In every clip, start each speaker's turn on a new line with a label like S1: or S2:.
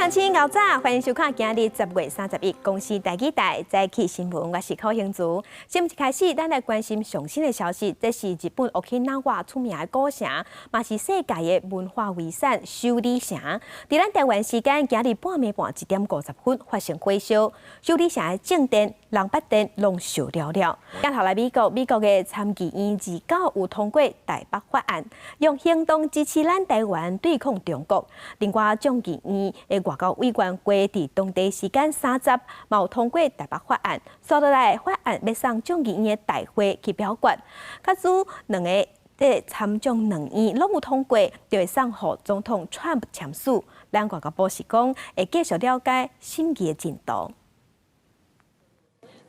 S1: 鄉親𠢕早，歡迎收看今日10月31公視台語台早起新聞，我是柯興竹。新聞一開始，咱來關心上新的消息，這是日本沖繩出名的古城，嘛是世界的文化遺產首里城。佇咱台灣時間今日半暝半1點50分發生火燒，首里城的正殿、龍八殿攏燒了了。鏡頭來美國，美國的參議院29有通過台北法案，用行動支持咱台灣對抗中國。另外，眾議院的外交委員會佇當地時間30，嘛有通過台北法案，紲落來法案欲送眾議院的大會去表決。假使兩个這參眾兩院攏有通過，就會送予總統川普簽署。咱外交部是講會繼續了解審議的進度。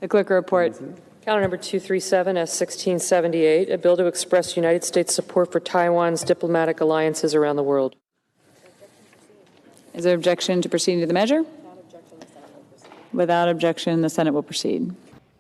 S2: The Glicker report. Counter number 237 S 1678, a bill to express United States support for Taiwan's diplomatic alliances around the world.
S3: Is there objection to proceeding to the measure? Without objection, the Senate will proceed.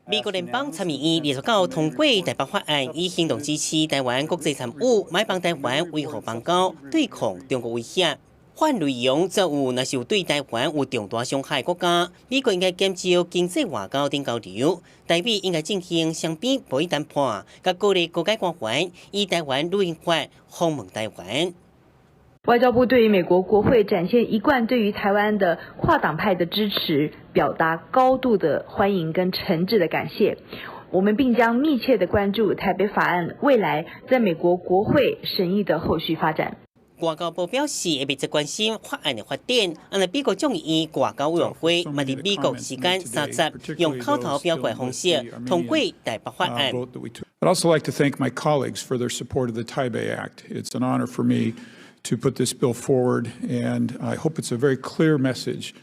S4: 美國聯邦參議院29通過台北法案，以行動支持台灣國際參與，嘛幫台灣維護邦交，對抗中國威脅。法案內容則有，若是有對台灣有重大傷害國家，美國應該減少經濟外交等交流，台美應該進行雙邊貿易談判，佮鼓勵高階官員以台灣旅行法訪問台灣。
S5: 外交部對於美國國會展現一貫對於台灣的跨黨派的支持，表達高度的歡迎跟誠摯的感謝。我們並將密切的關注台北法案未來在美國國會審議的後續發展。
S4: 外交部表示會密切關心法案的發展，按呢美國眾議院外交委員會嘛佇美國時間三十用口頭表決方式通過台北法案。
S6: I'd also like to thank my colleagues for their support of the Taipei Act. It's an honor for me to put this bill forward, and I hope it's a very clear message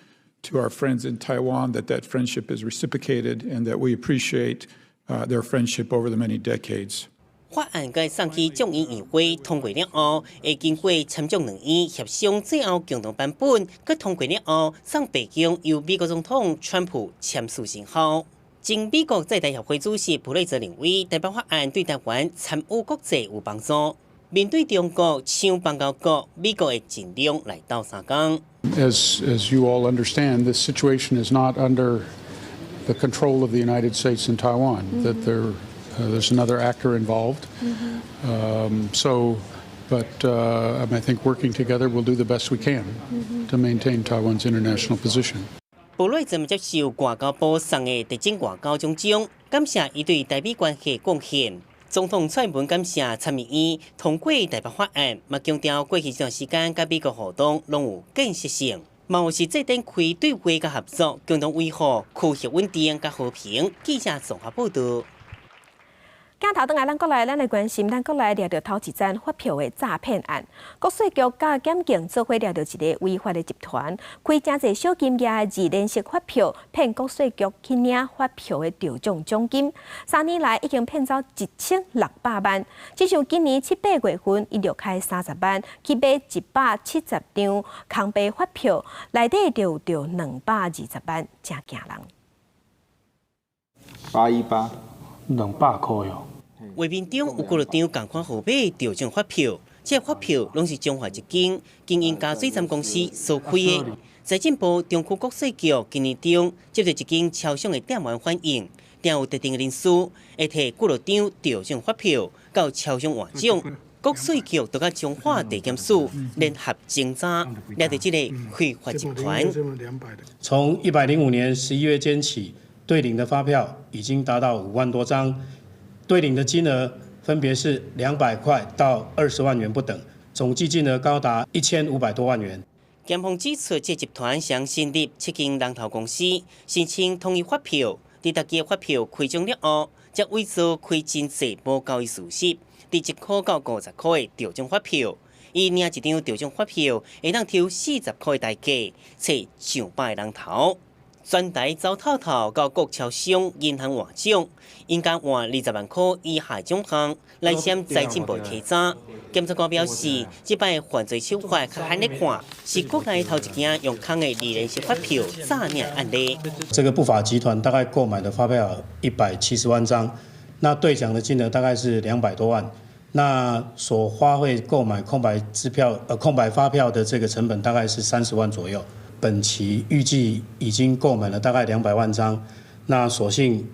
S6: to our friends in Taiwan that that friendship is reciprocated and that we appreciate their friendship over the many decades.
S4: 法案該送去眾議院會通過了後，會經過參眾兩院協商，最後共同版本，閣通過了後，送白宮由美國總統川普簽署生效。前美國在台協會主席普瑞澤認為，台北法案對台灣參與國際有幫助。面對中國搶邦交國，美國會盡量來鬥相共。
S7: As you all understand, this situation is not under the control of the United States and Taiwan, that there's another actor involved. So, but I think working together, we'll do the best we can to maintain Taiwan's international position.
S4: 布瑞澤接受外交部送的特種外交獎章，感謝伊對台美關係貢獻。總統蔡英文感謝參議院通過台北法案，嘛強調過去這段時間佮美國互動攏有建設性，嘛有實際展開對話佮合作，共同維護區域穩定佮和平。記者綜合報道。
S1: 鏡頭轉來咱國內，咱來關心咱國內掠著頭一宗發票的詐騙案。國稅局佮檢警做伙掠著一个違法的集團，開誠濟小金額的二聯式發票，騙國稅局去領發票的頭獎獎金。3年來已經騙走1600萬。只像今年七八月份，𪜶就開30萬去買170張空白發票，內底就有著220萬，誠驚人。
S8: 818。
S9: 200塊哦。
S4: 畫面中有幾落張仝款號碼頭獎發票，這個發票攏是彰化一間經營加水站公司所開的。財政部中區國稅局今年中接著一間超商的店員反映，定有特定的人士會提幾落張頭獎發票到超商換獎。國稅局就佮彰化地檢署聯合偵查，掠著這个非法集團。
S10: 從105年11月間起，對領的發票已經達到5萬多張，對領的金額分別是200塊到20萬元不等，總計金額高達1500多萬元。
S4: 檢方指出，這集團想成立七間人頭公司，申請統一發票，佇逐支發票開獎了後，才偽造開真濟無交易事實，佇1塊到50塊的頭獎發票，伊領一張頭獎發票，會當抽40塊代價，揣上百个人頭。全台走透透到各超商、銀行換獎，應該換20萬塊以下獎項來嫌財政部稽查。檢察官表示，這擺犯罪手法較罕咧看，是國內頭一件用空的二聯式發票詐領案例。
S10: 這個不法集團大概購買的發票170萬張，那兌獎的金額大概是200多萬，那所花費購買空白支票、空白發票的這個成本大概是30萬左右。本期預計已經購買了大概200萬張，那所幸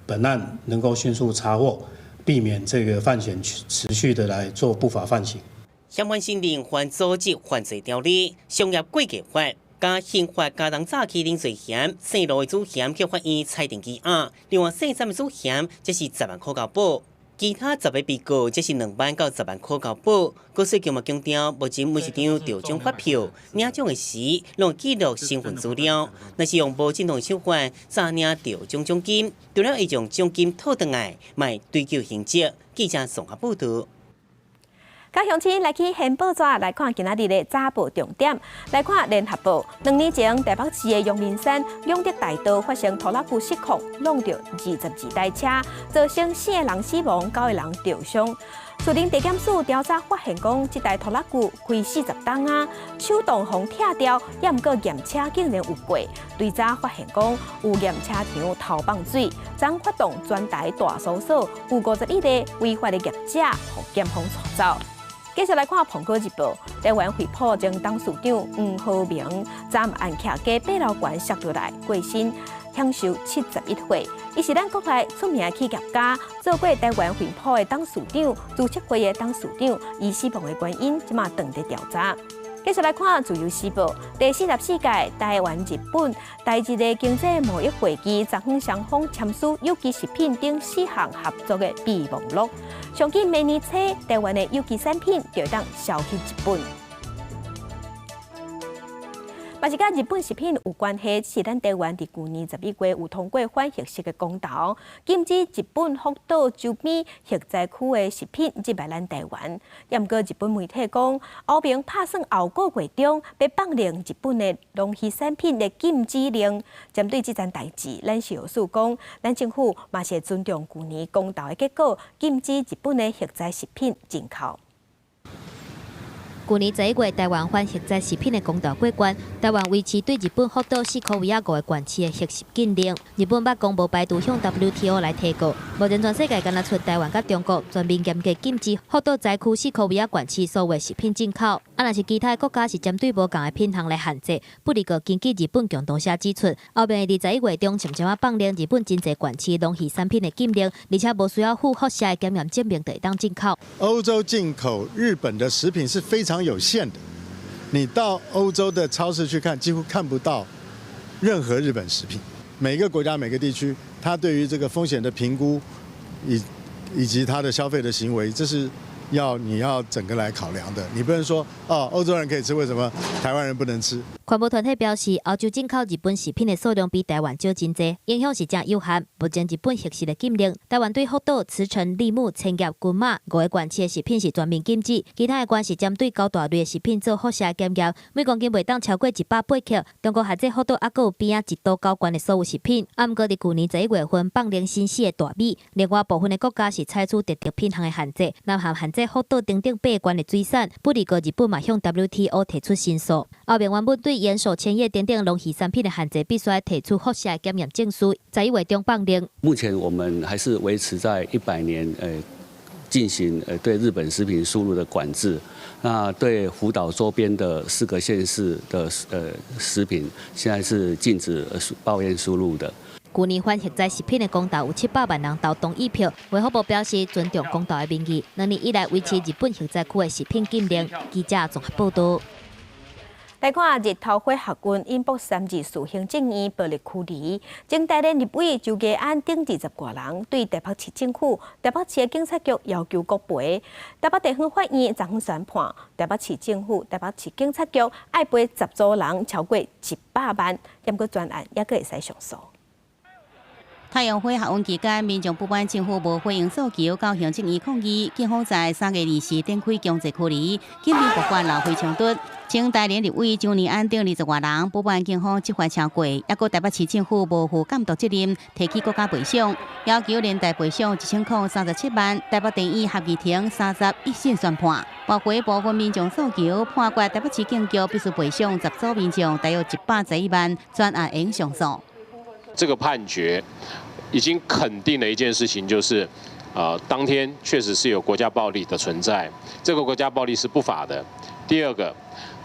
S10: 本案能夠迅速查獲，避免這個犯嫌持續的來做不法犯行。
S4: 嫌犯承認犯組織犯罪條例、商業詭計法、佮刑法加重詐欺等罪嫌，姓羅的主嫌去法院裁定羈押，另外姓詹的主嫌則是10萬塊交保，其他10个被告則是2萬到10萬塊交保。國稅局嘛強調，目前每一張中獎發票領獎的時，攏會記錄身份資料，若是用無正當手法詐領中獎獎金，除了會將獎金討轉來，嘛會追究刑責。記者綜合報導。
S1: 佮鄉親來去掀報紙來看今仔日的早報重點，來看聯合報。2年前，台北市的陽明山永德大道發生拖拉機失控，挵著22台車，造成四个人死亡，九个人受傷。士林地檢署調查發現，講這台拖拉機開40噸啊，手動予拆掉，也毋過驗車竟然有過。追查發現講有驗車場偷放水，昨發動全台大搜索，有51個違法的業者，予檢方帶走。繼續來看《蘋果日報》，台灣惠普前董事長黃浩銘，昨暗徛街八樓懸摔落來過身，享壽71歲。伊是咱國內出名企業家，做過台灣惠普的董事長、資策會的董事長，伊死亡的原因這馬正佇調查。繼續來看《自由時報》，第44屆台灣日本台日的經濟貿易會議，昨昏雙方簽署有機食品等四項合作的備忘錄。上緊明年初，台灣的有機產品就會當銷去日本。嘛是佮日本食品有關係，是咱台灣佇舊年11月有通過反核食的公投，禁止日本福島周邊核災區的食品入來咱台灣。也毋過日本媒體講，歐盟拍算後個月中欲放令日本的農漁產品的禁止令。針對這件代誌，咱食藥署講，咱政府嘛是會尊重舊年公投的結果，禁止日本的核災食品進口。
S8: 舊年11月，台灣反核災食品的公投過關，台灣維持對日本福島四箍圍仔五个縣市的核食禁令。日本捌講無排除向 WTO 來提告。目前全世界干焦賰台灣佮中國全面嚴格禁止福島災區四箍圍仔縣市所有食品進口。啊，若是其他國家是針對無仝的品項來限制。不過根據日本共同社指出，歐盟會佇11月中漸漸仔放令日本真濟縣市農漁產品的禁令，而且無需要附輻射的檢驗證明就會當進口。
S11: 歐洲進口日本的食品是非常有限的，你到歐洲的超市去看，幾乎看不到任何日本食品。每個國家每個地區，它對於這個風險的評估，以及它的消費的行為，這是要你要整個來考量的。你不能說哦，歐洲人可以吃，為什麼台灣人不能吃？
S8: 環保團體表示，歐洲進口日本食品的數量比台灣少真濟，影響是誠有限。目前日本核食的禁令，台灣對福島、茨城、櫪木、千葉、群馬五个縣市的食品是全面禁止，其他的縣是針對九大類的食品做輻射檢驗，每公斤袂當超過180克。中國限制福島猶閣有邊仔一都九縣的所有食品。啊，毋過佇舊年11月份放令新死的大米，另外部分的國家是採取特定品項的限制，南韓限制福島等等八縣的水產。不過日本嘛向 WTO 提出申訴，歐盟原本對嚴守千葉等等農漁產品的限制，必須提出輻射檢驗證書，11月中放令。
S12: 目前我們還是維持在100年，進行對日本食品輸入的管制。那對福島周邊的四個縣市的食品，現在是禁止報驗輸入的。
S8: 舊年反核災食品的公投有700萬人投同意票，衛福部表示尊重公投的民意。2年以來維持日本核災區的食品禁令。記者綜合報道。
S1: 來看日頭花學運引爆三二四行政院暴力驅離，前台聯立委周家安等20外人對台北市政府、台北市的警察局要求國賠。台北地方法院昨昏宣判，台北市政府、台北市警察局愛賠10組人超過100萬，毋過全案猶閣會使上訴。
S13: 太陽花學運期間，民眾不滿政府無回應訴求，到行政院抗議，警方在3月20展開強制驅離，警民爆發鬧火衝突。前台聯立委周年安等20外人不滿警方執法超過，抑閣台北市政府無負監督責任，提起國家賠償，要求連帶賠償1037萬。台北地院合議庭31審宣判，駁回部分民眾訴求，判決台北市警局必須賠償10組民眾大約111萬，全案會上訴。
S14: 這個判決已經肯定了一件事情，就是，當天確實是有國家暴力的存在，這個國家暴力是不法的。第二個，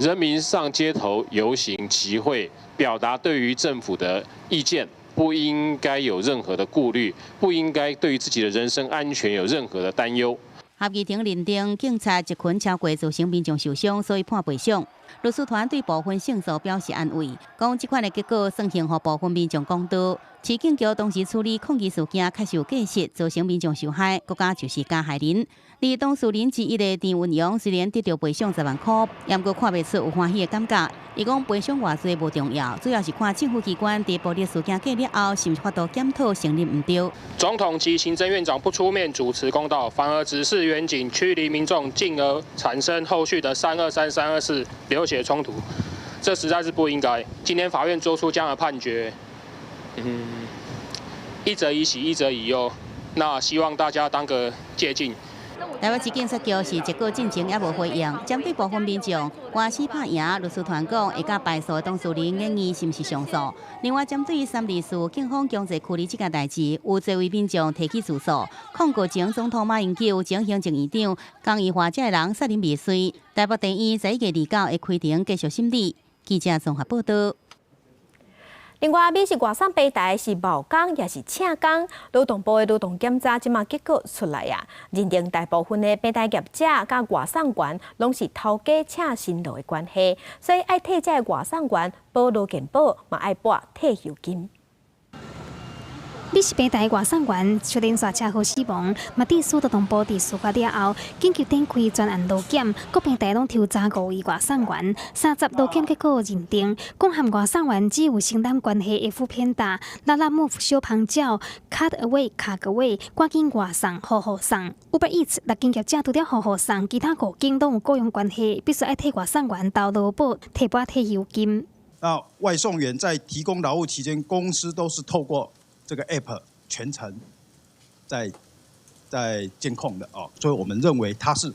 S14: 人民上街頭遊行集會，表達對於政府的意見，不應該有任何的顧慮，不應該對於自己的人身安全有任何的擔憂。
S13: 合議庭認定警察一群超過造成民眾受傷，所以判賠償。律師團對部分勝訴表示安慰，講這款的結果算幸予部分民眾公道。市警局當時處理抗議事件確實有過失，造成民眾受害，國家就是加害人。而當事人之一的田文榮雖然得著賠償10萬箍，毋過看袂出有歡喜的感覺。伊講賠償偌濟無重要，主要是看政府機關佇暴力事件過了後，是毋是法度檢討承認毋對。
S15: 總統及行政院長不出面主持公道，反而指示員警驅離民眾，進而產生後續的323、324流血衝突，這實在是不應該。今天法院做出這樣的判決，一則以喜，一則以憂。那希望大家當個借鏡。
S13: 台北市警察局是結果進前猶無回應，針對部分民眾官司拍贏，律師團講會佮敗訴的當事人研議是毋是上訴。另外，針對324警方強制驅離這件代誌，有濟位民眾提起自訴，控告前總統馬英九、前行政院長仝異化這个人殺人未遂。台北地院11月29會開庭繼續審理。記者綜合報道。
S1: 另外，美食外送平台是冒工抑是請工？勞動部的勞動檢查這馬結果出來啊，認定大部分的平台業者佮外送員攏是頭家請辛勞的關係，所以愛替這个外送員保勞健保，嘛愛撥退休金。
S16: 美食平台外送員出連續車禍死亡，嘛致使勞動部佇事發了後，緊急展開專案勞檢，各平台攏抽查五位外送員，三十勞檢結果認定，講和外送員只有承擔關係的foodpanda、Lalamove 小芳鳥、Cart Away 卡個位，趕緊外送、呼呼送，Uber Eats 六間業者除了呼呼送，其他五間攏有雇傭關係，必須愛替外送員投勞保、提撥退休金。
S17: 那外送員在提供勞務期間，公司都是透過這個 app 全程在監控的哦，所以我們認為它是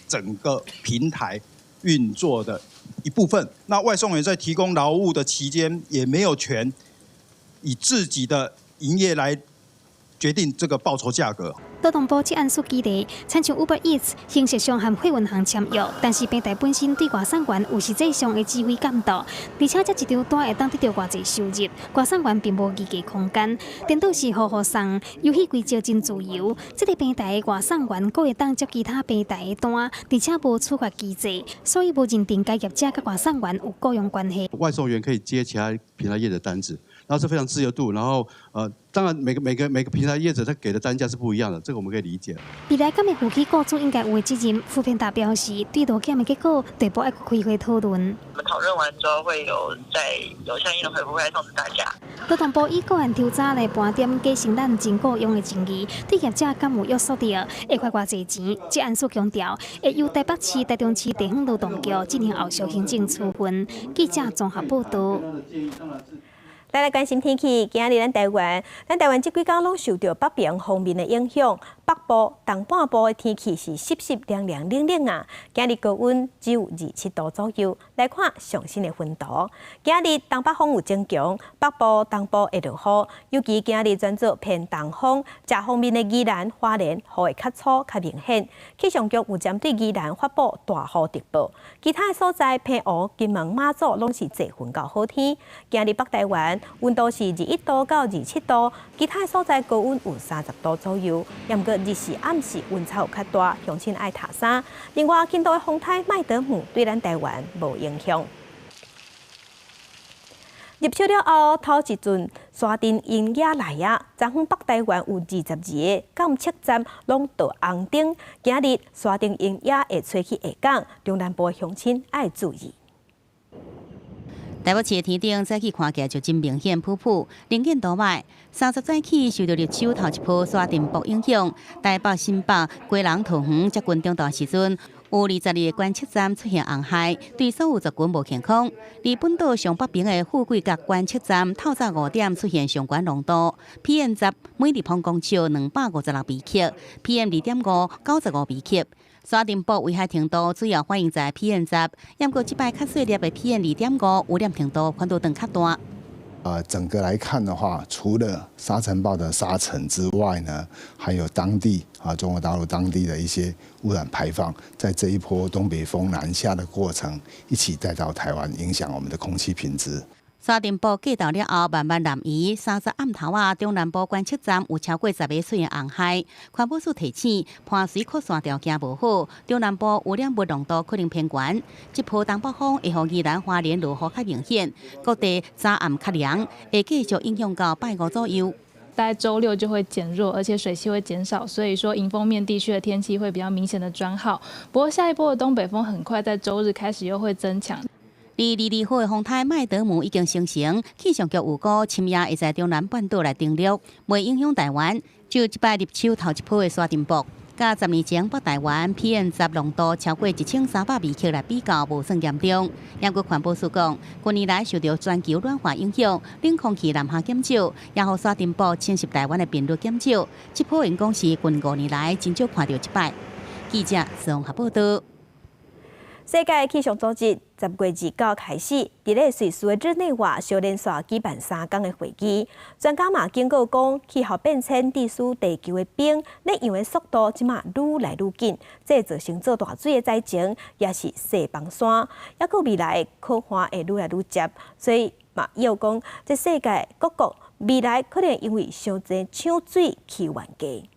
S17: 整個平台運作的一部分。那外送員在提供勞務的期間，也沒有權以自己的營業來決定這個報酬價格。
S16: 勞動部這案屬基地，親像 Uber Eats 形式上和貨運行簽約，但是平台本身對外送員有實際上的指揮監督，而且這一張單會當得著偌濟收入，外送員並無議價空間。顛倒是呼呼送，遊戲規則真自由。這個平台的外送員閣會當接其他平台的單，而且無處罰機制，所以無認定該業者佮外送員有雇傭關係。
S18: 外送員可以接其他平台業的單子，然後是非常自由度，然後當然每個平台業者他給的單價是不一樣的，這個我們可以理解。
S16: 未來敢會負起雇主應該有的責任？foodpanda 表示，對勞檢的結果，內部愛開會討論。
S19: 我們討論完之後，會有再有相應的回覆會通知大家。
S16: 勞動部以個案抽查來盤點假承攬真雇傭的爭議，對業者敢有約束力？會罰偌濟錢？這案訴強調，會由台北市、台中市地方勞動局進行後續行政處分。記者綜合報道。
S1: 來來關心天氣，今仔日咱台灣這幾工攏受著北邊鋒面的影響，北部、東半部的天氣是濕濕涼涼冷冷啊。今日高溫只有27度左右。來看上新的雲圖，今日東北風有增強，北部、東部會落雨，尤其今日轉做偏東風，遮方面的宜蘭、花蓮雨會較粗、較明顯。氣象局有針對宜蘭發布大雨特報，其他的所在澎湖、金門、馬祖攏是濟雲到好天。今日北台灣溫度是21度到27度，其他所在高溫有30度左右。毋過日時暗時溫差有較大，鄉親愛疊衫。另外，輕度的風颱麥德姆對咱台灣無影響。入秋了後，頭一陣沙塵雲也來啊！昨昏北台灣有22個監測站攏著紅燈，今日沙塵雲也會吹去下港，中南部鄉親愛注意。
S13: 台北市的天頂早起看起來就真明顯，浡浡，能見度䆀。30早起受著入秋頭一波沙塵暴影響，台北、新北、基隆、桃園接近中晝時陣，有22個觀測站出現紅害，對所有族群無健康。而本島上北邊的富貴角觀測站，透早5點出現上懸濃度，PM10每立方公尺256微克，PM2.595微克。沙塵暴危害程度主要反映在 PM 十，毋過這擺較細粒的 PM 2.5污染程度反倒轉較大。
S20: 整個來看的話，除了沙塵暴的沙塵之外呢，還有當地啊中國大陸當地的一些污染排放，在這一波東北風南下的過程，一起帶到台灣，影響我們的空氣品質。
S13: 沙塵暴過渡了後，慢慢南移。30暗頭仔，中南部觀測站有超過10个出現紅海。環保署提醒，盤隨擴散條件無好，中南部污染物濃度可能偏懸。這波東北風會予宜蘭花蓮落雨較明顯，各地早暗較涼，會繼續影響到拜五左右。
S21: 大概週六就會減弱，而且水汽會減少，所以說迎風面地區的天氣會比較明顯的轉好。不過下一波的東北風很快在週日開始又會增強。
S13: 22號的風颱麥德姆已經生成，氣象局預估深夜會在中南半島來登陸，袂影響台灣。就這擺入秋頭一波的沙塵暴，佮10年前北台灣 PM 10濃度超過1300微克來比較，無算嚴重。不過環保署講，近年來受到全球暖化影響，冷空氣南下減少，也予沙塵暴侵襲台灣的頻率減少。這波𪜶講是近5年來真少看著一擺。記者綜合報道。
S1: 世界氣象組織10月29開始，佇咧瑞士的日內瓦小連續舉辦3工的會議。專家嘛警告講，氣候變遷致使地球的冰咧融的速度這馬愈來愈緊，這造成做大水的災情，也是細崩山，抑閣未來苦旱會愈來愈捷，所以嘛又講，這世界各國未來可能因為傷濟搶水去冤家。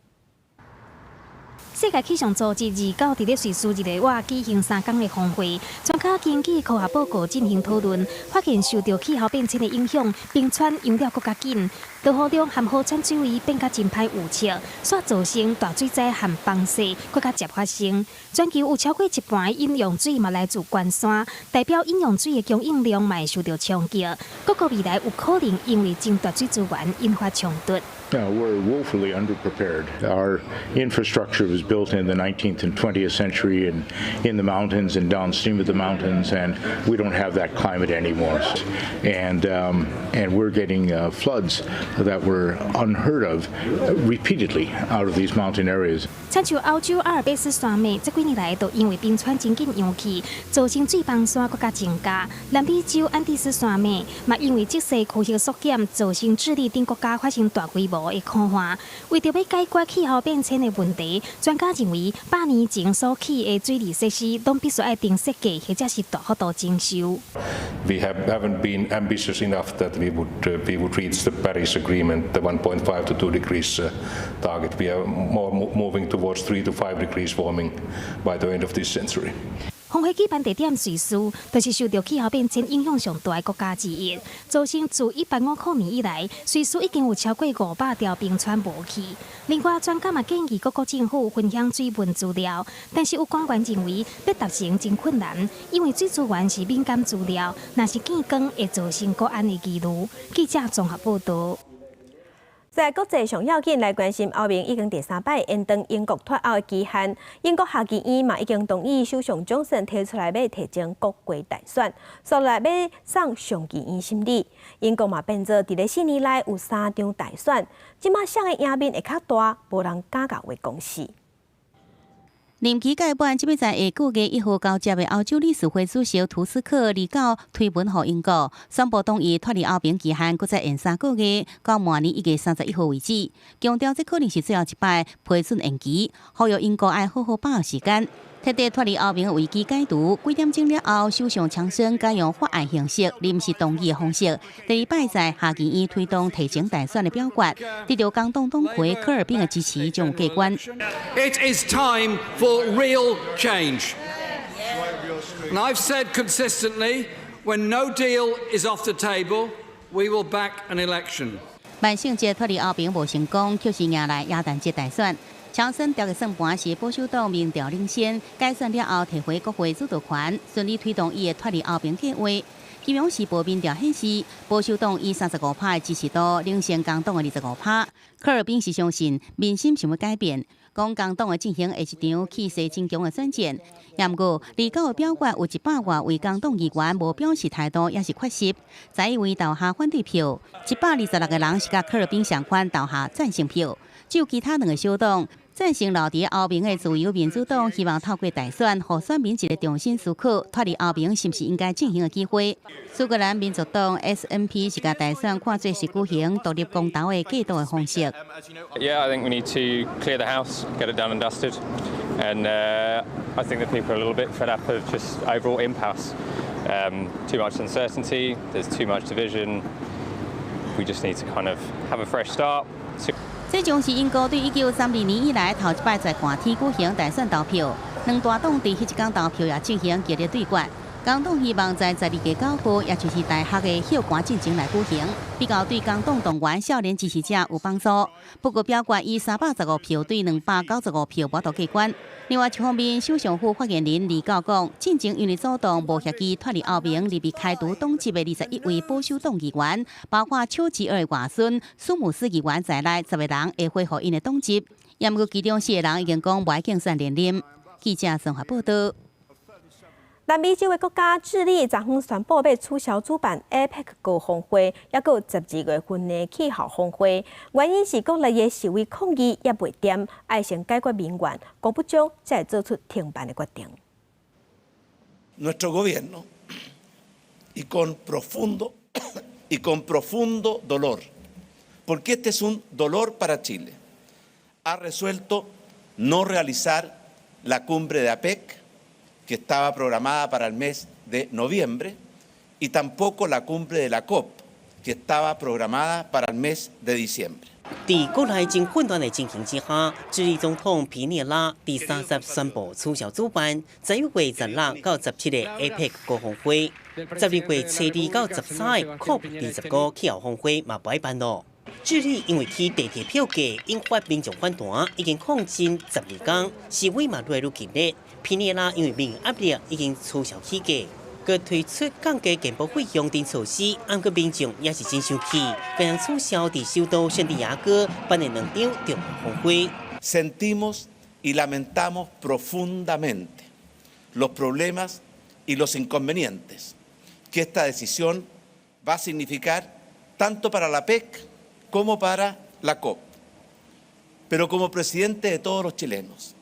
S16: 世界氣象組織29佇咧瑞士日內瓦舉行3工的峰會，專家根據科學報告進行討論，發現受著氣候變遷的影響，冰川融了閣較緊，落雨量和河川水位變較真歹預測，煞造成大水災和崩瀉閣較捷發生。全球有超過一半的飲用水嘛來自關山，代表飲用水的供應量嘛會受著衝擊。各國未來有可能因為爭奪水資源引發衝突。
S22: No, we're woefully underprepared. Our infrastructure was built in the 19th and 20th century and in the mountains and downstream of the mountains, and we don't have that climate anymore. And we're getting floods that were unheard of repeatedly out of these mountain areas.
S16: 親像歐洲阿爾卑斯山脈，這幾年來都因為冰川真緊融去，造成水崩山閣較增加。南美洲安第斯山脈嘛，因為積雪區域縮減，造成智利等國家發生大規模的苦旱。為著欲解決氣候變遷的問題，專家認為100年前所起的水利設施，攏必須愛重設計，或者是大幅度整修。
S23: We haven't been ambitious enough that we would reach the Paris Agreement, the 1.5 to 2 degrees target. We are more moving towards 3 to 5 degrees warming by the end of this century.
S16: 峰會舉辦地點瑞士，就是受著氣候變遷影響上大的國家之一。造成自1850年以來，瑞士已經有超過500條冰川無去。另外，專家嘛建議各國政府分享水文資料，但是有官員認為欲達成真困難，因為水資源是敏感資料，若是見光會造成國安的疑慮。記者綜合報道。
S1: 在國際上要緊來關心，歐盟已經第三擺延長英國脫歐的期限。英國下議院嘛已經同意首相強森提出來欲提前國會大選，紲來欲送上議院審理。英國嘛變做佇咧4年內有三場大選，這馬誰的贏面會較大，無人敢共話公司。
S13: 任期屆滿，這擺在下個月1號交接的歐洲理事會主席圖斯克，29推文予英國，宣布同意脫離歐盟期限，閣再延3個月，到明年1月31號為止。強調這可能是最後一擺批准延期，呼籲英國愛好好把握時間。徹底脫離歐盟的危機解除，幾點鐘了後，首相強生改用法案形式臨時動議的方式，第二擺在下議院推動提前大選的表決，得著工黨黨魁科爾賓的支持，將有過關。
S24: It is time for real change. And I've said consistently, when no deal is off the table, we will back an election.
S13: 萬聖節脫離歐盟無成功，卻是迎來耶誕節大選。強生調的算盤是保守黨民調領先，改選了後提回國會主導權，順利推動伊的脫離歐盟計畫。金融時報民調顯示，保守黨以35%的支持度領先工黨的25%。科爾賓是相信民心想欲改變，講工黨的陣型會是一場氣勢真強的選戰。也毋過，29的表決有100外位工黨議員無表示態度，抑是缺席，11位投下反對票，126個人是佮科爾賓相款投下贊成票，只有其他兩個小黨。贊成留佇歐盟的自由民主黨希望透過大選，予選民一個重新思考脫離歐盟是毋是應該進行的機會。蘇格蘭民族黨 SNP 是共大選看做是舉行獨立公投的過渡的方式。
S2: Yeah, I think we need to clear the house, get it done and dusted. And I think that people are a little bit fed up of just overall impasse. Too much uncertainty, there's too much division. We just need to kind of have a fresh start.
S13: 這將是英國對1932年以來頭一擺在寒天舉行大選投票，兩大黨佇彼一工投票也進行激烈對決。工黨希望在12月9號，也就是大學的休館進前來舉行，比較對工黨動員少年支持者有幫助。不過表決以315票對295票無法度過關。另外一方面，首相府發言人二九講，進前因為組黨無協議脫離歐盟而被開除黨籍的21位保守黨議員，包括丘吉爾的外孫舒姆斯議員在內，10個人會恢復𪜶的黨籍。毋過其中四個人已經講無愛競選連任。記者綜合報道。
S1: 南美洲的國家智利昨昏宣布欲取消主辦 APEC 高峰會，抑閣有12月份的氣候峰會。原因是國內的示威抗議猶未斷，愛先解決民怨，高不將才會做出停辦的決定。
S3: Nuestro gobierno y con profundo dolor, porque este es un dolor para Chile, ha resuelto no realizar la cumbre de APEC que estaba programada para el mes de noviembre, y tampoco la cumbre de la COP, que estaba programada para el mes de diciembre.
S4: 佇國內真混亂的情形之下，智利總統皮涅拉佇30宣布取消主辦11月16到17的 APEC 高峰會，12月初2到13的 COP 25氣候峰會嘛無愛辦囉。智利因為起地鐵票價引發民眾反彈，已經抗爭12工，示威嘛愈來愈激烈。皮涅拉因為民意壓力，已經取消起價，閣推出降低健保費用等措施，毋過民眾也是真生氣，共樣取消佇首都聖地亞哥辦的兩場重要峰會。
S3: Sentimos y lamentamos profundamente los problemas y los inconvenientes que esta decisión va a significar tanto para la APEC como para la COP. Pero como presidente de todos los chilenos,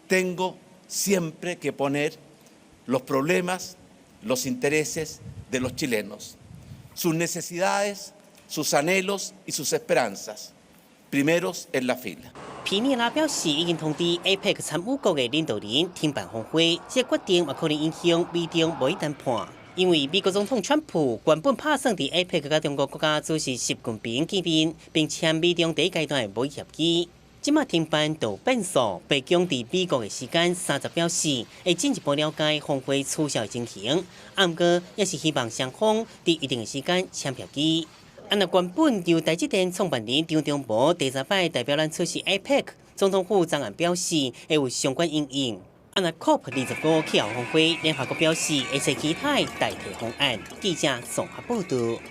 S3: tengo siempre que poner los problemas, los intereses de los chilenos, sus necesidades, sus anhelos y sus esperanzas, primeros en la fila.
S4: 皮涅拉表示，已經通知 APEC 參與國的領導人停辦峰會，這個決定嘛可能影響美中貿易談判。因為美國總統川普原本拍算佇 APEC 佮中國國家主席習近平見面，並簽美中第一階段的貿易協議。這馬停辦就變數，白宮佇美國的時間30表示，會進一步了解峰會取消的情形，毋過也是希望雙方佇一定的時間簽協議。啊，若原本由台積電創辦人張忠謀第十擺代表咱出席 APEC，總統府昨暗表示會有相關因應。啊，若 COP 25氣候峰會，聯合國表示會揣其他代替方案。記者綜合報道。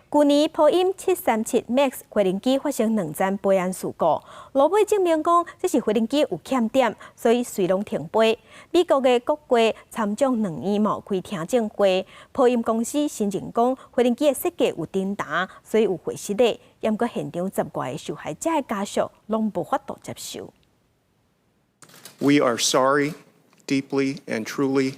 S1: 舊年波音737 MAX 飛行機發生兩層飛安事故，落尾證明講這是飛行機有欠點，所以隨攏停飛。美國的國會參眾兩院嘛開聽證會，波音公司承認講飛行機的設計有振動，所以有過失的。毋過現場十外个受害者的家屬攏無法度接受。
S5: We are sorry, deeply and truly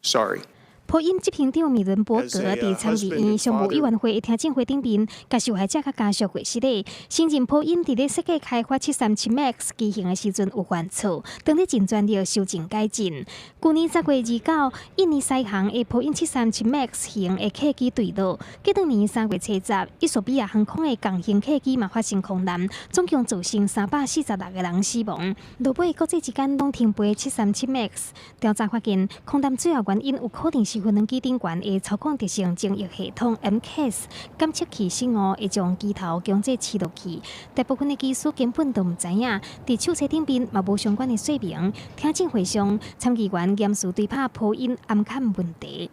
S5: sorry.
S16: 波音執行長米倫伯格佇參議院常務委員會的聽證會頂面，共受害者佮家屬會失禮，承認波音佇咧設計開發737 MAX 機型的時陣有犯錯，當咧盡全力修正改進。舊年10月29，印尼西航的波音737 MAX 型的客機墜落，隔當年3月七十，衣索比亞航空的共型客機嘛發生空難，總共造成346個人死亡。落尾國際之間攏停飛737 MAX，調查發現空難主要原因有可能是飛行機頂懸的操控特性偵譯系統 MCAS 感測器失誤，會將機頭強制黐落去。大部分的機師根本都毋知影，佇手冊頂面嘛無相關的說明。聽證會上，參議員嚴肅對拍波音安全問題。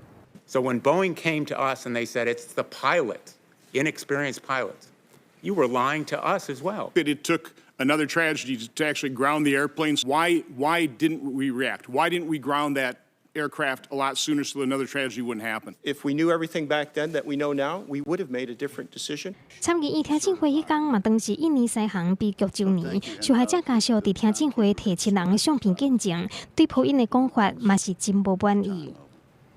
S6: So when Boeing came to us and they said it's the pilots, inexperienced pilots, you were lying to us as well.
S5: It took another tragedy to actually ground the airplanes. Why didn't we react? Why didn't we ground that
S7: aircraft a lot sooner so that another tragedy wouldn't happen.
S5: If we knew everything back then that we know now, we would have made a different decision.
S16: 參議院聽證會彼工嘛，當時印尼獅航悲劇週年，受害者家屬佇聽證會提親人的相片見證，對波音的講法嘛是真無滿意。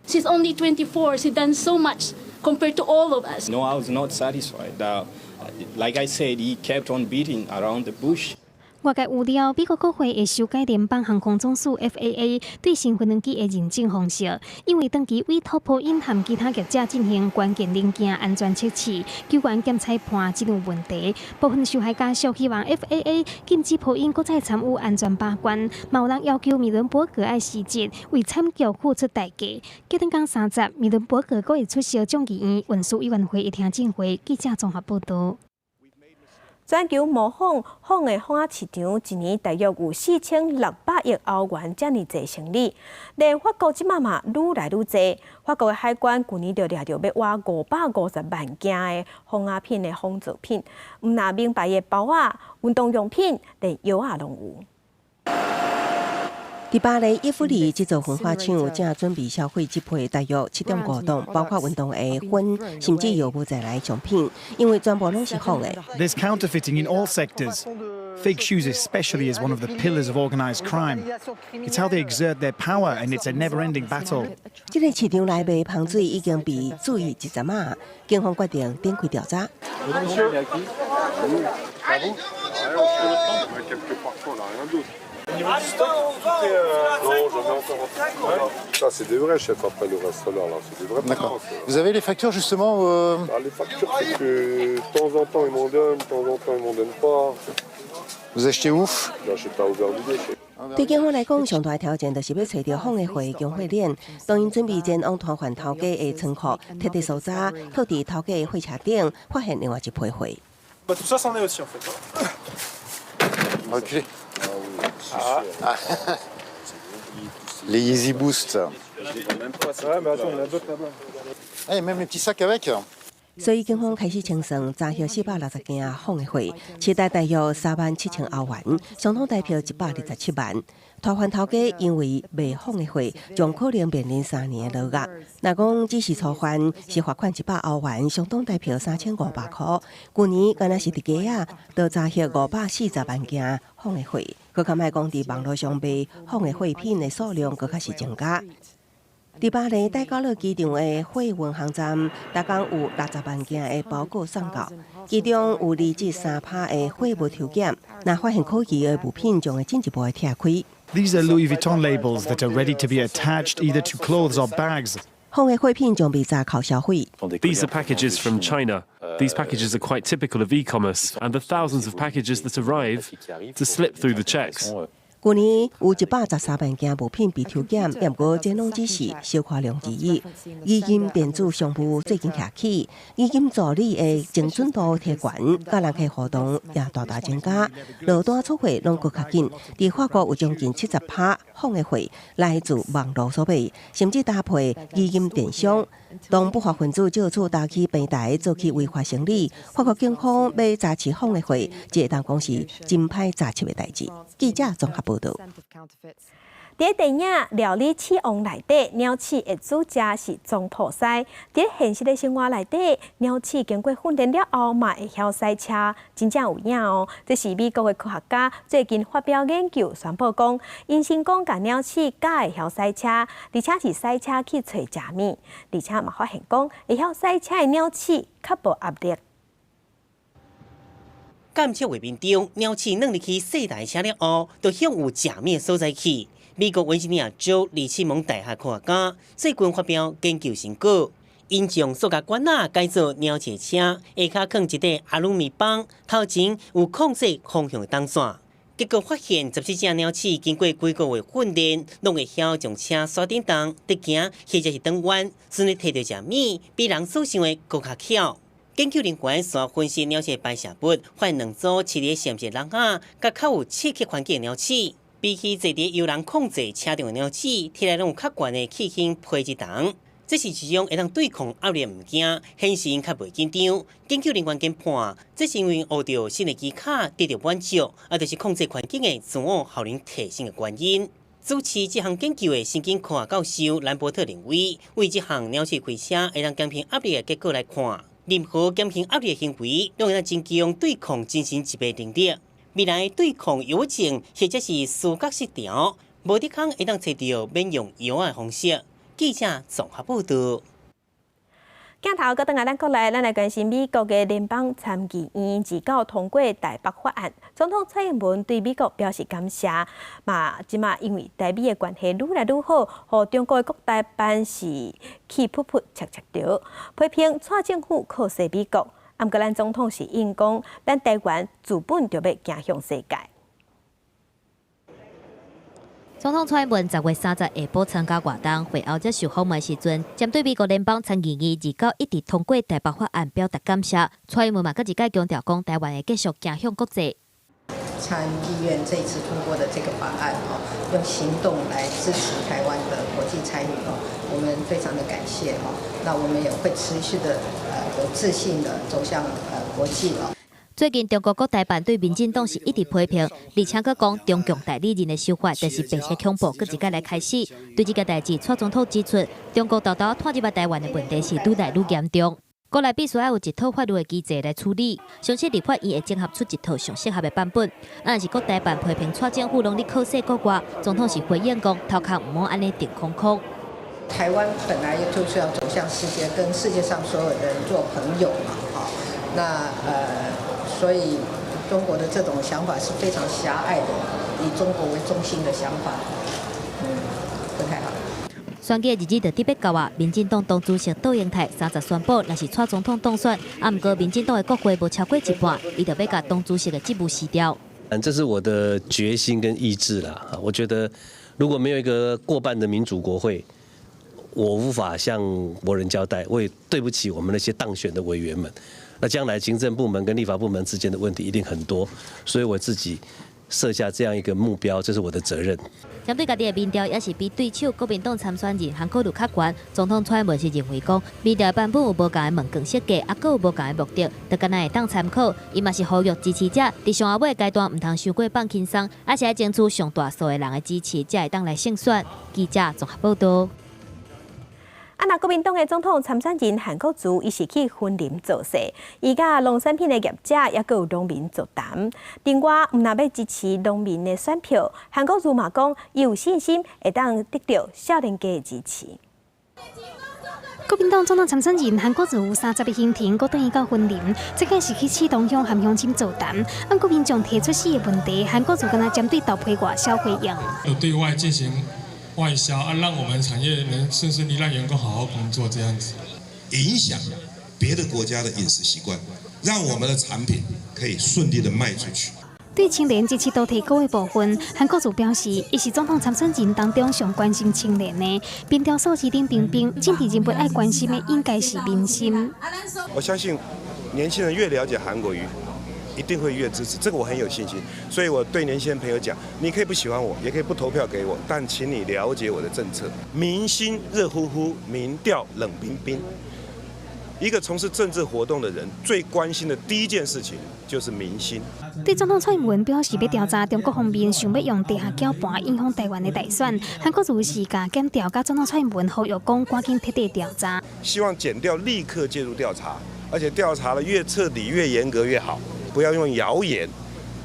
S9: She's only 24. She done so much compared to all of us.
S10: No, I was not satisfied. Like I said, he kept on beating around the bush.
S16: 外界預料，美國國會會修改聯邦航空總署 FAA 對新飛機的認證方式，因為長期委託波音和其他業者進行關鍵零件安全測試，球員兼裁判真有問題。部分受害家屬希望 FAA 禁止波音閣再參與安全把關，嘛有人要求米倫伯格愛辭職，為慘劇付出代價。隔頓工30，米倫伯格閣會出席眾議院運輸委員會的聽證會。記者綜合報導。
S1: 全球模仿仿的仿仔市場，一年大約有4600億歐元遮爾濟生意。連法國這馬嘛愈來愈濟。法國的海關舊年就掠著欲倚550萬件的仿仔品的仿造品，毋但名牌的包仔、運動用品，連藥仔攏有。
S11: 佇巴黎伊夫里這座焚化廠正準備銷毀這批大約7.5噸，包括運動鞋、薰，甚至藥物在內商品，因為全部攏是仿的。
S25: There's counterfeiting in all sectors. Fake shoes especially is one of the pillars of organized crime. It's how they exert their power, and it's a never-ending battle.
S11: 這个市場內賣香水已經被注意一陣仔，警方決定展開調查。
S26: Ça, c'est des vrais chefs après le reste là, là, c'est des vrais.
S27: D'accord. Vous avez les factures justement?
S26: Bah, les factures, c'est que de temps en temps ils m'en donnent, de temps en temps ils m'en donnent pas.
S27: Vous achetez où?
S26: J'achète à Aubervilliers.
S11: 對警方來講，上大挑戰就是欲揣著仿的貨供貨鏈。當𪜶準備前往攤販頭家的倉庫，徹底搜查，閣佇頭家的貨車頂發現另外一批貨。
S28: Bah, tout ça, c'en est aussi en fait.
S27: Reculez. Ah. Les Yeezy Boost.
S28: Ouais, mais attends, il y en a d'autres là-bas.
S27: Eh, même les petits sacs avec.
S11: 所以警方開始清算，查獲460件仿的貨，市值大約37,000歐元，相當台幣127萬。攤販頭家因為賣仿的貨，將可能面臨3年的牢獄。若講只是初犯，是罰款100歐元，相當台幣3500箍。舊年敢若是佇街仔，就查獲540萬件仿的貨，閣較莫講佇網路上賣仿的貨品的數量，閣較是增加。佇巴黎戴高樂機場的貨運航站，逐工有60萬件的包裹送到，其中有2至3趴的貨物抽檢，若發現可疑的物品，將會進一步的拆開。
S25: These are Louis Vuitton labels that are ready to be attached either to clothes or bags.
S11: 仿的貨品將被查扣銷毀。
S29: These are packages from China. These packages are quite typical of e-commerce, and the thousands of packages that arrive to slip through the checks.
S11: 舊年有113萬件物品被抽檢，毋過這攏只是小可量而已。語音電子商務最近起起，語音助理的精準度提懸，佮人客互動也大大增加，落單出貨攏閣較緊。佇法國有將近70趴仿的貨來自網路所買，甚至搭配語音電商。當不法分子借此搭起平台做起違法生意，法國警方欲查緝仿的貨，這會當講是真歹查緝的代誌。記者綜合報導。
S1: 佇電影《料理鼠王》內底，鳥鼠的主角是總鋪師。佇現實的生活內底，鳥鼠經過訓練了後，嘛會曉駛車，真正有影哦。這是美國的科學家最近發表研究，宣布講，𪜶成功共鳥鼠教會曉駛車，而且是駛車去揣食物，而且嘛發現講，會曉駛車的鳥鼠較無壓力。
S4: 監測畫面中，鳥鼠轉入去細台車了後，就向有食物的所在去。美國維吉尼亞州里奇蒙大學科學家最近發表研究成果，𪜶將塑膠管仔改做鳥鼠車，下跤囥一塊阿魯米棒，頭前有控制方向的擋線。結果發現，14隻鳥鼠經過幾個月訓練，攏會曉將車徙振動、直行或者是轉彎，順利提著食物，比人所想的閣較巧。研究人員紲分析鳥鼠的排泄物，發現兩組飼佇實驗室籠仔，佮較有刺激環境的鳥鼠，比起坐佇由人控制車中的鳥鼠，體內攏有較懸的氣胸皮質酮。這是一種會當對抗壓力毋驚，顯示𪜶較袂緊張。研究人員研判，這是因為學著新的技巧得著滿足，啊，就是控制環境的自我效能提升的原因。主持這項研究的神經科學教授蘭伯特認為，為這項鳥鼠開車會當減輕壓力的結果來看，任何減輕壓力的行為，攏會當增強對抗精神疾病能力。未來對抗憂鬱症或者是思覺失調，無得空會當揣著免用藥的方式。記者綜合報導。
S1: 鏡頭閣轉來咱國內，咱來關心美國的聯邦參議院二九通過台北法案，總統蔡英文對美國表示感謝。嘛，這馬因為台美的關係愈來愈好，予中國的國台辦是氣噗噗、赤赤著，批評蔡政府靠勢美國。毋過咱總統是應講，咱台灣自本就欲行向世界。
S13: 總統蔡英文10月30下晡參加活動，會後接受訪問時陣，針對美國聯邦參議院二九一致通過台北法案表達感謝。蔡英文嘛，閣一擺強調講，台灣會繼續行向國際。
S8: 參議院這次通過的這個法案，哦，用行動來支持台灣的國際參與，哦，我們非常的感謝，哦，那我們也會持續的，有自信的走向國際，哦。
S13: 最近中國國台辦對民進黨是一直批評，而且閣講中共代理人的手法就是白色恐怖，閣一擺來開始。對這個代誌，蔡總統指出，中國沓沓拖入來台灣的問題是愈來愈嚴重，國內必須愛有一套法律的機制來處理。相信立法院會整合出一套上適合的版本。啊，若是國台辦批評蔡政府攏咧靠勢國外，總統是回應講，頭殼毋好按呢定空空。
S8: 台灣本來就是要走向世界，跟世界上所有人做朋友嘛，哈，那。所以中國的這種想法是非常狹隘的，以中國為中心的想法，不太好。
S13: 選舉日子就得欲到啊！民進黨黨主席卓榮泰30宣布，若是蔡總統當選，啊，毋過民進黨的國會無超過一半，伊就欲共黨主席的職務辭掉。
S12: 嗯，這是我的決心跟意志啦。我覺得如果沒有一個過半的民主國會，我無法向國人交代，我也對不起我們那些當選的委員們。那將來行政部門跟立法部門之間的問題一定很多，所以我自己設下這樣一個目標，這是我的責任。
S13: 針對家己的民調，也是比對手國民黨參選人韓國瑜較懸。總統蔡英文是認為講，民調版本有無仝的問卷設計，啊，閣有無仝的目的，就敢若會當參考。伊嘛是呼籲支持者，佇上後尾階段毋通傷過放輕鬆，抑是愛爭取上大數的人的支持，才會當來勝選。記者綜合報導。
S1: 啊，若國民黨的總統參選人韓國瑜，伊是去雲林造勢，伊佮農產品的業者，抑閣有農民座談。另外，毋但欲支持農民的選票，韓國瑜嘛講，伊有信心會當得著少年家的支持。
S16: 國民黨總統參選人韓國瑜30日行程，閣轉去到雲林，這擺是去刺桐鄉和鄉親座談。毋過民眾提出四个問題，韓國瑜敢若針對豆皮外銷回應。
S14: 有對外進行外銷啊，讓我們產業能順順利，讓員工好好工作，這樣子。
S15: 影響別的國家的飲食習慣，讓我們的產品可以順利的賣出去。
S16: 對青年支持度提高的部分，韓國瑜表示，伊是總統參選人當中上關心青年的。民調數字冷冰冰，政治人物愛關心的應該是民心。
S15: 我相信年輕人越了解韓國瑜，一定會越支持，這個我很有信心。所以我對年輕人朋友講，你可以不喜歡我，也可以不投票給我，但請你了解我的政策。民心熱乎乎，民調冷冰冰。一個從事政治活動的人，最關心的第一件事情就是民心。
S16: 對總統蔡英文表示，欲調查中國方面想欲用地下攪盤影響台灣的大選，韓國瑜是共檢調佮總統蔡英文呼籲講，趕緊徹底調查。
S15: 希望檢調立刻介入調查，而且調查得越徹底、越嚴格越好，不要用謠言，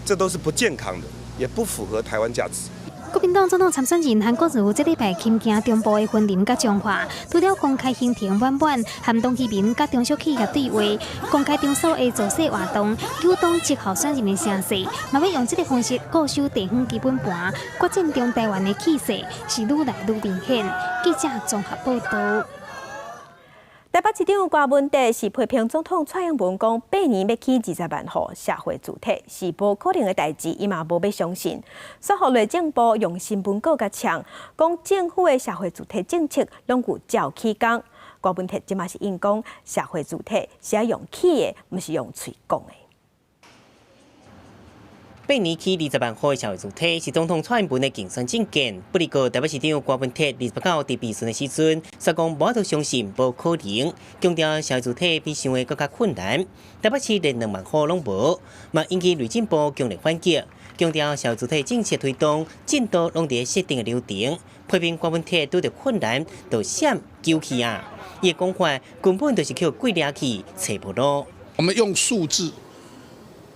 S15: 這都是不健康的，也不符合台灣價值。
S16: 國民黨總統參選人韓國瑜這禮拜親行中部的雲林佮彰化，除了公開行程滿滿，和農漁民佮中小企業對話，公開場所的造勢活動，誘動籍候選人的聲勢，嘛欲用這个方式固守地方基本盤，決戰中台灣的氣勢是愈來愈明顯。記者綜合報導。
S1: 台北市長柯文哲是批評總統蔡英文講八年欲起20萬戶社會住宅是無可能的代誌，伊嘛無欲相信。煞予內政部用新聞稿共嗆，講政府的社會住宅政策攏有照起工。柯文哲這馬是應講社會住宅是愛用起的，毋是用喙講的。
S4: 八年起20萬戶的社會住宅是總統蔡英文的競選政見。不過台北市長柯文哲29佇辯論的時陣，煞講無法度相信無可能，強調社會住宅比想的閣較困難。台北市連2萬戶攏無，嘛引起內政部強烈反擊。強調社會主體政策推動進度攏佇設定的流程，批評柯文哲拄著困難就閃救去啊！伊的講法根本就是予鬼掠去，揣無路。
S2: 我們用數字，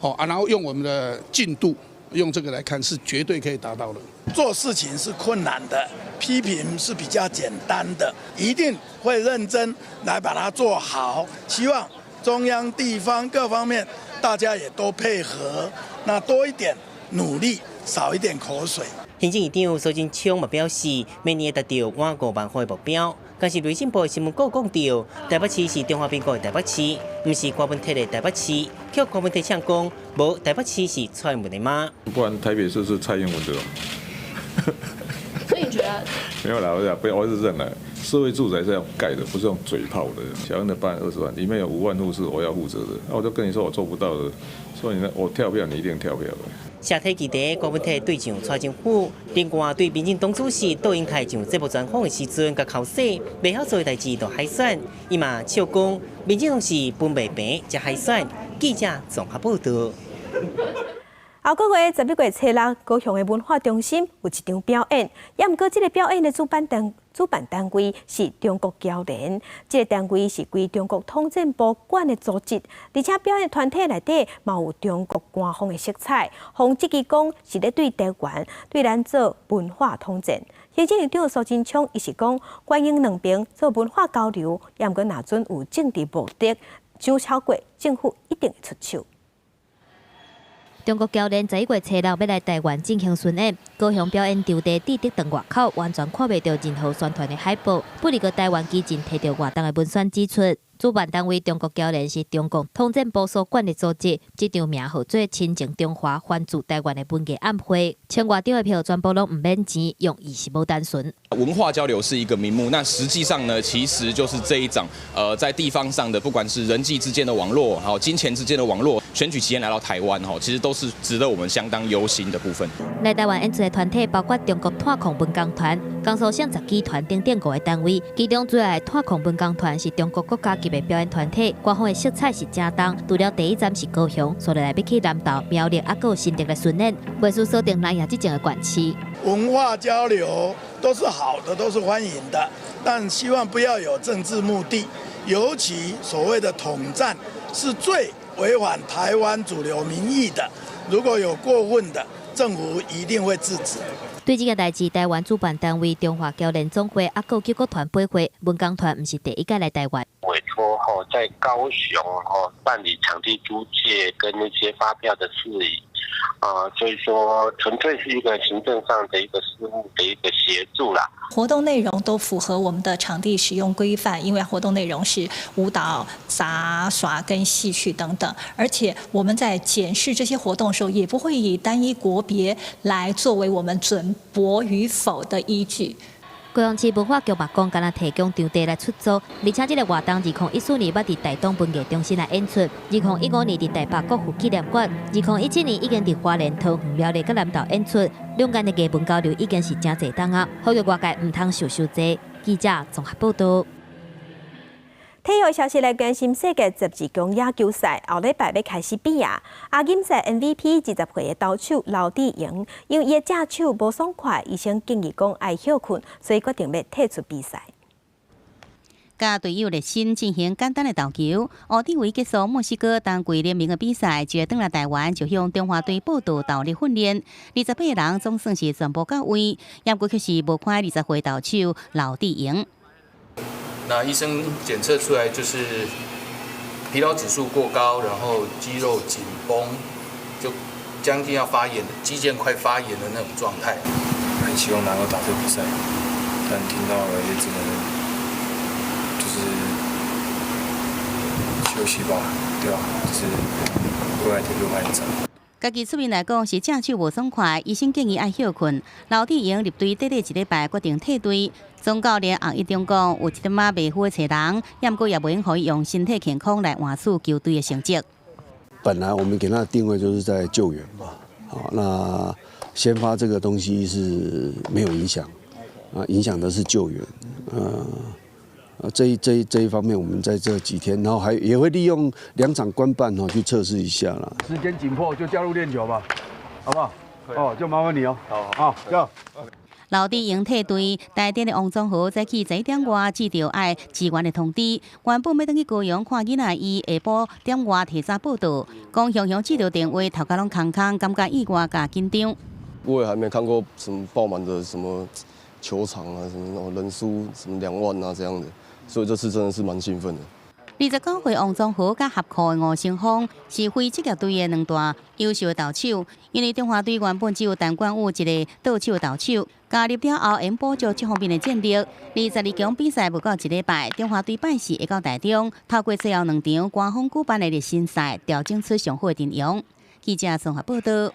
S2: 好啊，然後用我們的進度，用這個來看是絕對可以達到的。
S17: 做事情是困難的，批評是比較簡單的，一定會認真來把它做好。希望中央、地方各方面大家也都配合，那多一點努力，少一點口水。
S4: 行政院長蘇貞昌嘛表示，明年會達到滿5萬戶的目標。但是內政部新聞稿講著，台北市是中華民國的台北市，毋是柯文哲的台北市。予柯文哲嗆講，無台北市是蔡英文的媽。
S18: 不然台北市是蔡英文的。
S9: 所以你覺得？
S18: 沒有啦，我講不要，我是認了。社會住宅是要蓋的，不是用嘴炮的。小英的辦20萬，裡面有5萬戶是我要負責的，那我就跟你說我做不到的，所以呢，我跳票你一定跳票的。
S4: 社體基地柯文哲對上蔡政府，另外對民進黨主席杜英泰上節目專訪的時陣，共剾洗，袂曉做的代誌就海選，伊嘛笑講，民進黨是分袂平才海選。記者綜合報道。
S1: 後個月11月初6，高雄的文化中心有一場表演，也毋過這個表演的主辦單位是中國僑聯，這個單位是歸中國統戰部管的組織，而且表演團體內底嘛有中國官方的色彩，予質疑講是咧對台灣對咱做文化統戰。行政院長蘇貞昌伊是講，歡迎兩邊做文化交流，也毋過若準有政治目的，傷超過政府一定會出手。
S13: 中國僑聯11月初6欲來台灣進行巡演，高雄表演場地志德堂外口完全看袂著任何宣傳的海報。不過台灣基進提著活動的文宣指出，主辦單位中國僑聯是中共統戰部所管的組織，這場名號做親情中華歡聚台灣的文藝晚會，千外張的票全部攏毋免錢，用意是無單純。
S19: 文化交流是一個名目，那實際上呢，其實就是這一場，在地方上的，不管是人際之間的網絡，還有金錢之間的網絡，選舉期間來到台灣，吼，其實都是值得我們相當憂心的部分。
S13: 來台灣演出的團體包括中國炭礦文工團、江蘇省雜技團等等五個單位，其中主要的炭礦文工團是中國國家級的表演團體，官方的色彩是誠重。除了第一站是高雄，紲落來欲去南投、苗栗，猶閣有新竹來巡演，袂輸鎖定南亞這種的縣市。
S17: 文化交流都是好的，都是歡迎的，但希望不要有政治目的，尤其所謂的統戰是最違反台灣主流民意的。如果有過分的，政府一定會制止。
S13: 對這個代誌，台灣主辦單位中華僑聯總會啊，閣救國團陪會文工團，毋是第一屆來台灣。
S20: 委託吼在高雄吼辦理場地租借跟那些發票的事宜，啊，所以說純粹是一個行政上的一個事務的一個協助啦。
S21: 活動內容都符合我們的場地使用規範，因為活動內容是舞蹈、雜耍跟戲曲等等，而且我們在檢視這些活動的時候，也不會以單一國別來作為我們准駁與否的依據。
S13: 高雄市文化局嘛講，干焦提供場地來出租，而且這個活動2014年捌佇台東文藝中心來演出，2015年佇台北國父紀念館，2017年已經佇花蓮、桃園、苗栗佮南投演出，兩岸的藝文交流已經是誠濟冬啊，呼籲外界毋通想傷濟。記者綜合報道。
S1: 體育消息來關心世界12強野球賽，後禮拜欲開始比啊！亞錦賽 MVP 20歲的投手劉智榮，因為伊的正手無爽快，醫生建議講愛歇睏，所以決定欲退出比賽。
S13: 佮隊友熱身進行簡單的投球。烏迪維結束墨西哥冬季聯盟的比賽，就轉來台灣就向中華隊報到投入訓練。28個人總算是全部到位，不過卻是無看20歲投手劉智榮。
S22: 那醫生檢測出來就是疲勞指數過高，然後肌肉緊繃，就將近要發炎，肌腱快發炎的那種狀態。
S23: 很希望能夠打這個比賽，但聽到了也只能就是休息吧，對吧？就是回來特別慢一
S13: 家己出面來講是正手無爽快，醫生建議愛歇睏。劉智榮入隊短短一禮拜，決定退隊。總教練洪一中講，有一點仔馬虎的揣人，毋過也袂用予伊用身體健康來換取球隊的成績。
S24: 本來我們給他的定位就是在救援嘛，好，那先發這個東西是沒有影響，啊，影響的是救援，這一方面，我們在這幾天，然後還也會利用兩場觀辦去測試一下啦。
S26: 時間緊迫就加入練球吧，好不好？
S3: 哦，就麻煩你哦。好，好，走。
S13: 劉志榮退隊，台電的王宗和早起11點外接著愛支援的通知，原本欲轉去高雄看囡仔，伊下晡點外提早報到，講雄雄接著電話，頭殼攏空空，感覺意外佮緊張。
S26: 我也還沒看過什麼爆滿的什麼球場啊，什麼人數什麼2萬啊這樣的，所以這次真的是蠻興奮的。
S13: 29歲王宗和佮合庫的吳成峰是非職業隊的兩大優秀的投手，因為中華隊原本只有陳冠宇一個投手投手，加入了後，會補足這方面的戰力。22強比賽無夠一禮拜，中華隊拜四會到台中，透過最後兩場官方舉辦的熱身賽，調整出上好的陣容。記者綜合報道。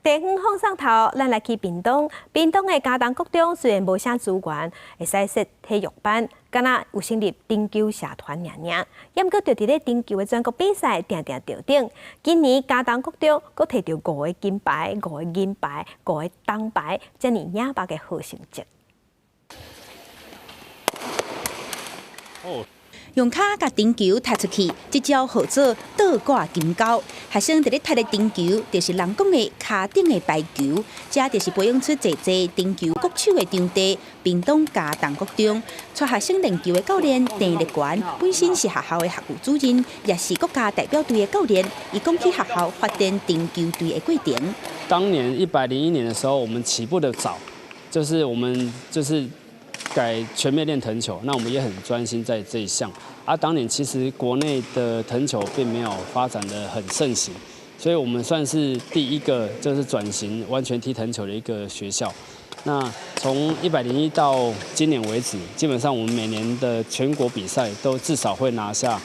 S1: 地方放送頭，咱來去屏東。屏東的佳冬國中雖然無啥資源，會使設體育班，敢若有成立燈球社團爾爾。猶閣就佇咧燈球的全國比賽，定定著頂。今年佳冬國中閣提著五个金牌、五个銀牌、五个銅牌，遮爾野目的好成績。
S5: 哦。用跤共燈球踢出去，這招號做倒掛金鈎。學生佇咧踢的燈球，就是人講的跤頂的排球。這就是培養出濟濟燈球國手的場地——屏東佳冬國中。帶學生練球的教練鄭立權，本身是學校的學務主任，也是國家代表隊的教練。伊講起學校發展燈球隊的過程。
S6: 當年101年的時候，我們起步的早，就是我們就是改全面練藤球，那我們也很專心在這一項。啊，當年其實國內的藤球並沒有發展得很盛行，所以我們算是第一個就是轉型完全踢藤球的一個學校。那從101到今年為止，基本上我們每年的全國比賽都至少會拿下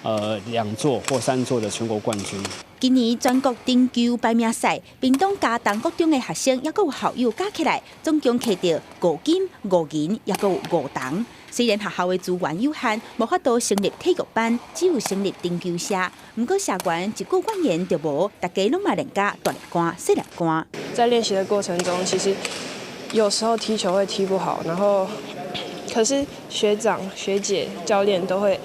S6: 2座或3座的全國冠軍。
S5: 今年全國燈球排名賽，屏東佳冬國中的學生猶閣有校友加起來，總共摕著五金、五銀，猶閣有五銅。雖然學校的資源有限，無法度成立體育班，只有成立燈球社。毋過社員一句怨言就無，大家攏嘛練甲大粒汗、細粒汗。
S7: 在練習的過程中，其實有時候踢球會踢不好，然後可是學長、學姐、教練都會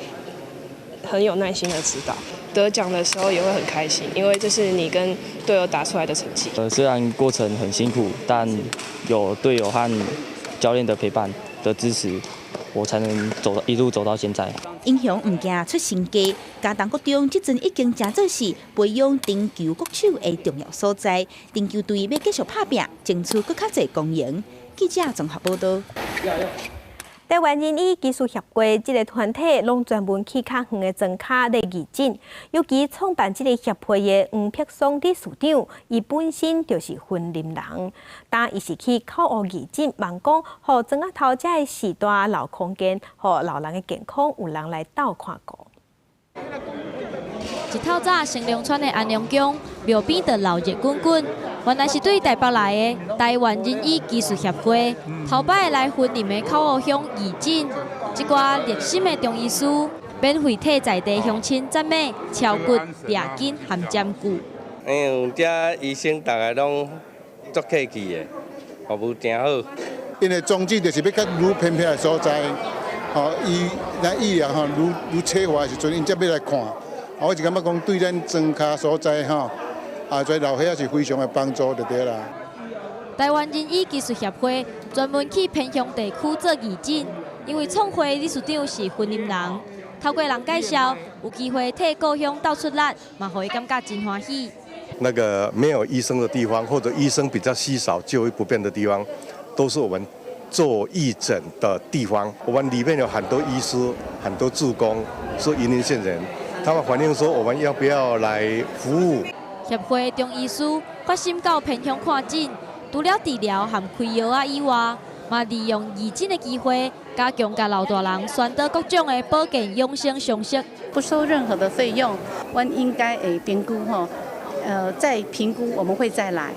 S7: 很有耐心的指導。得獎的時候也會很開心，因為這是你跟隊友打出來的成績。
S10: 雖然過程很辛苦，但有隊友和教練的陪伴的支持，我才能走一路走到現在。
S5: 英雄毋驚出身價，佳冬國中這陣已經成做是培養燈球國手的重要所在。燈球隊欲繼續拍拚，爭取閣較濟光榮。記者綜合報道。
S1: 台灣人醫技術協會這个團體，攏專門去較遠的莊跤咧義診。尤其創辦這个協會的黃碧松理事長，伊本身就是雲林人，但伊是去口湖義診，望講予莊仔頭遮的序大留空間，予老人的健康有人來鬥看顧。
S25: 一透早，成龍村的安良宮廟邊就鬧熱滾滾，原來是對台北來的台灣人醫技術協會，頭擺來雲林的口湖鄉義診，這寡熱心的中醫師，免費替在地鄉親診脈、敲骨、掠筋和針灸。
S27: 因為遮醫生逐个攏足客氣的，服務誠好。
S28: 𪜶的宗旨就是欲較愈偏僻的所在，吼，醫咱醫療吼愈愈缺乏的時陣，𪜶才欲來看。我是感覺講對咱莊跤所在吼，啊，這老歲仔是非常的幫助就對啦。
S25: 台灣人醫技術協會專門去偏鄉地區做義診，因為創會理事長是雲林人，透過人介紹，有機會替故鄉鬥出力，嘛予伊感覺真歡喜。
S15: 那個沒有醫生的地方，或者醫生比較稀少、就醫不便的地方，都是我們做義診的地方。我們裡面有很多醫師、很多志工，是雲林縣人。他們反映說，我們要不要來服務？
S25: 協會中醫師發心到偏鄉看診，除了治療和開藥仔以外，嘛利用義診的機會，加強共老大人宣導各種的保健養生常識。
S29: 不收任何的費用，阮應該會評估吼，再評估我們會再來。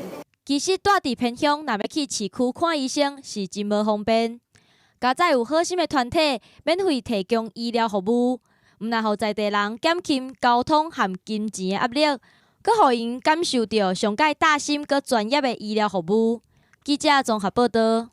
S25: 其實蹛佇偏鄉，若欲去市區看醫生是真無方便。佳哉有好心的團體免費提供醫療服務，毋但予在地人減輕交通和金錢的壓力，閣予𪜶感受著上蓋貼心閣專業的醫療服務。記者綜合報道。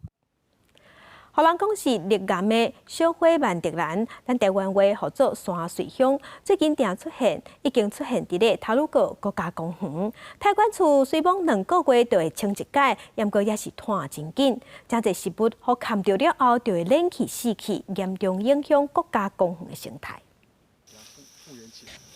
S1: 予人講是綠岩的小花蔓澤蘭，咱台灣話號做山瑞香，最近定出現，已經出現佇咧太魯閣國家公園。太管處雖罔2個月就會清一擺，毋過也是湠真緊。誠濟植物予崁著了後，就會冷去死去，嚴重影響國家公園的生態。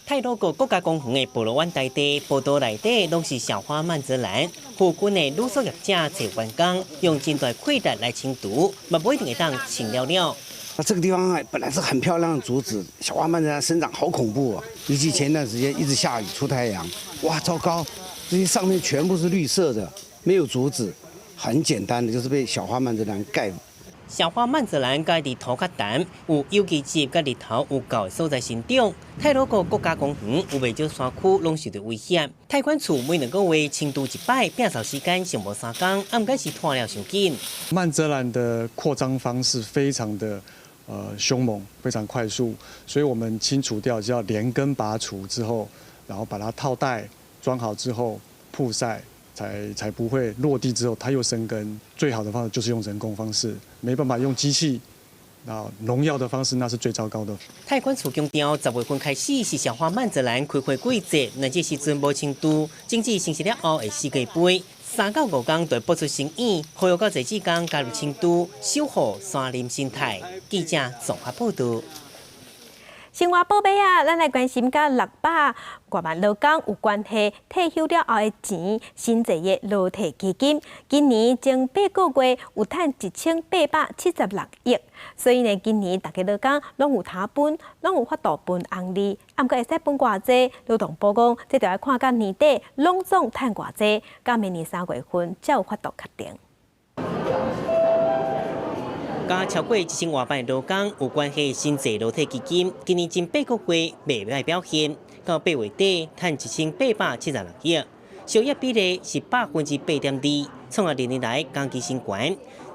S2: 太魯閣國家公園的埔羅灣台地，步道內底攏是小花蔓澤蘭。附近的旅宿業者揣員工，用真大氣力來清除，嘛無一定會當清了了。
S4: 那這個地方本來是很漂亮的竹子，小花蔓澤蘭生長好恐怖啊！尤其前段時間一直下雨出太陽，哇，糟糕！這些上面全部是綠色的，沒有竹子，很簡單的就是被小花蔓澤蘭蓋。
S2: 小花蔓澤蘭該佇土較澹、有有機質、佮日頭有夠的所在生長。太魯閣國家公園有袂少山區攏受著威脅。太管處每2個月清除一擺，摒掃時間上無3工，毋過是湠了傷緊。
S8: 蔓澤蘭的擴張方式非常的兇猛，非常快速，所以我們清除掉就要連根拔除之後，然後把它套袋裝好之後曝曬。才不會落地之後它又生根。最好的方式就是用人工方式，沒辦法用機器，啊農藥的方式那是最糟糕的。
S2: 太管處強調，10月份開始是小花蔓澤蘭開花季節，若這時陣無清除，種子成熟了後會死幾倍。3到5工就會爆出新葉，呼籲較濟志工加入清除，守護山林生態。記者綜合報導。
S1: 生活報尾啊，咱來關心佮600多萬勞工有關係退休了後的錢，新制的勞退基金，今年前8個月有趁1876億，所以呢，今年逐家勞工攏有通分，攏有法度分紅利，毋過會使分偌濟，勞動部講，這著愛看到年底攏總趁偌濟，到明年3月份才有法度確定。
S2: 佮超過1000多萬勞工有關係新制勞退基金，今年前8個月袂䆀表現，到8月底趁1876億，收益比例是8.2%，創下歷年來同期新高。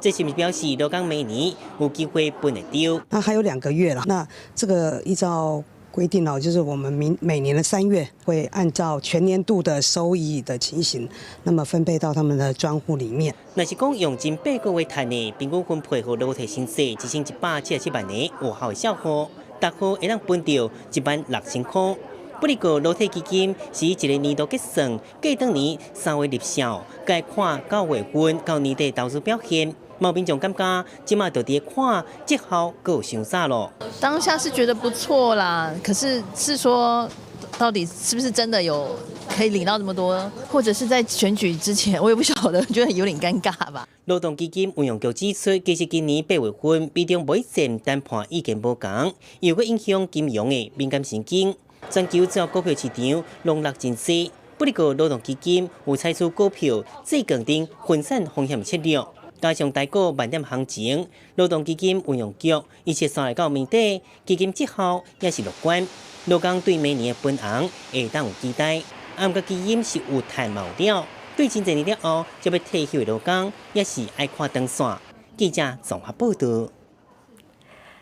S2: 這是毋是表示勞工明年有機會分會著？
S9: 那還有2個月了，那這個依照規定哦，就是我們每年的3月會按照全年度的收益的情形，那麼分配到他們的專戶裡面。
S2: 若是講用前8個月趁的平均分配予勞退薪水1177萬个有效的小戶，逐戶會當分著16,000塊。不過勞退基金是以一個年度結算，過當年3月入帳，該看9月份到年底投資表現。某民眾感覺，這馬就佇看績效閣有傷早咯。
S11: 當下是覺得不錯啦，可是是說到底是不是真的有可以領到這麼多，或者是在選舉之前，我也不曉得，覺得有點尷尬吧。
S2: 勞動基金運用局指出，其實今年8月份，美中貿易戰談判意見無仝，又閣影響金融的敏感神經，全球主要股票市場攏落真濟。不過勞動基金有採取股票、債券等分散風險策略。加上台股萬點行情，勞動基金運用局預測煞來到年底，基金績效也是樂觀。勞工對明年的分紅會當有期待，毋過基金是有趁嘛有了，對真濟年了後就欲退休的勞工，也是愛看長線。記者綜合報導。